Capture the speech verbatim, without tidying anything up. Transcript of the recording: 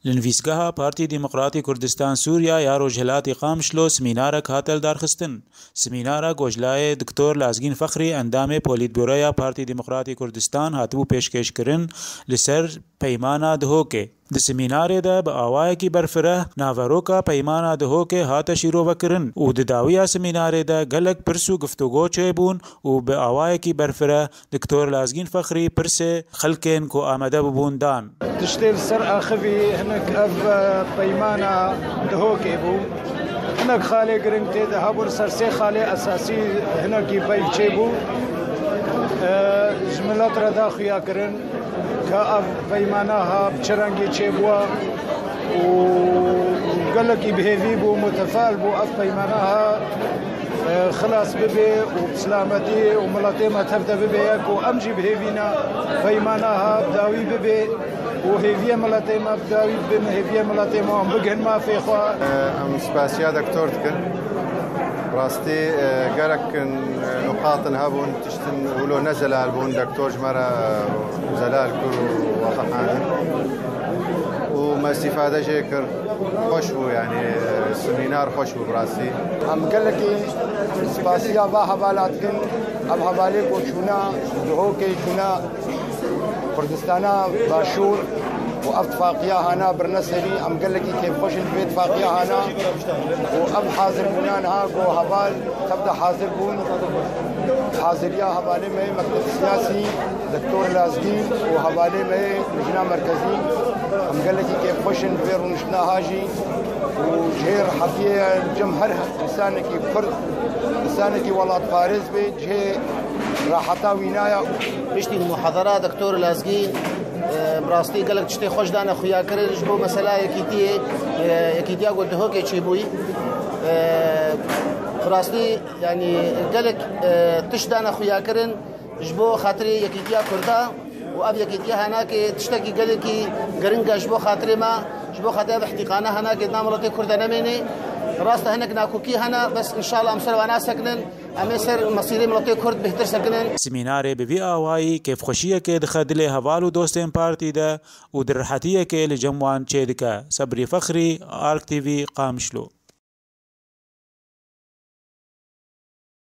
Li nivîsgeha Partî Demokratî Kurdistan Sûriya ya Rojhilatî Qamişlo semînarek hate lidarxistin. Semînara ku ji layê Doktor Lazgîn Fexrî, endamê Polîtbûroya Partî Demokratî Kurdistan, hatibû pêşkêşkirin li ser Peymana Dihokê. Di semînarê de bi awayekî berfireh naveroka Peymana Dihokê hate şîrovekirin û di dawiya semînarê de gelek pirs û guftûgo çêbûn û bi awayekî berfireh Doktor Lazgîn Fexrî pirsê xelkên ku amade bibûn dan. Tiştê li ser axivî hinek ev, e, Peymana Dihokê bû. Hinek xalê giring tê de hebûn, ser sê xalê esasî hinekî peyv çêbû. E, ji milet re da xuya kirin ka ev peymana ha bi çi rengî çêbûwa û gelekî bi hêvî bû, mutefal bû ev peymana ha, e, xilas bibe û bi silametî û miletê me tev de bibe yek û em jî bi hêvî ne peymana ha bi dawî bibe û hêviyê miletê me bi dawî bibe, hêviyê miletê me wan bigihin mafê xwe. Em spasiya doktor dikin. Rastî, e, gelek, e, nuqatin hebûn, tiştin wilo ne zelal bûn, doktor ji me re, e, zelal kir û wexeqandin. Û me îstîfade jê kir. Xweş bû, yanî, e, semînar xweş bû bi rastî. Em gelekî spasiya va hevala dikin. Ev hevalê ku çûna, Dihokê çûna Kurdistana Başûr û ev tifaqiya hana birine serî, em gelekî kêfxweş in ji vê tifaqiya hana û ev hazirbûna niha ku heval tev de hazir bûn, haziriya hevalê me yê mekteb siyasî, Doktor Lazgîn û hevalê me yê Lijna Merkezî, em gelekî kêfxweş in ji vê rûniştina ha jî û ji hê rehetiyê cem her însanekî Kurd, însanekî welatparêz bê, cihê raheta wînaya. Piştî muhadara Doktor Lazgî, e, bi rastî gelek tiştê xweş dane xuyakirin ji bo mesela yekîtiyê, e, yekîtiya ku Dihokê çêbûyî. E, bi rastî, yanî, gelek, e, tişt dane xuyakirin ji bo xatirê yekîtiya Kurda. Û ev yekîtiya henakê tiştekî gelekî giring e ji bo xatirê me, ji bo xatirê ev îhtîqana henakê di nav miletê Kurd de nemêne. Rast e, hinek nakokî hene, bes înşallah em ser wana sekinin, em ê ser mesîrê miletê Kurd bêhtir sekinin. Semînarê bi vî awayî kêfxweşiyekê dixe dilê heval û dostên partî de û di rihetiyekê li cem wan çêdike. Sebrî Fexrî, Ark T V, Qamişlo.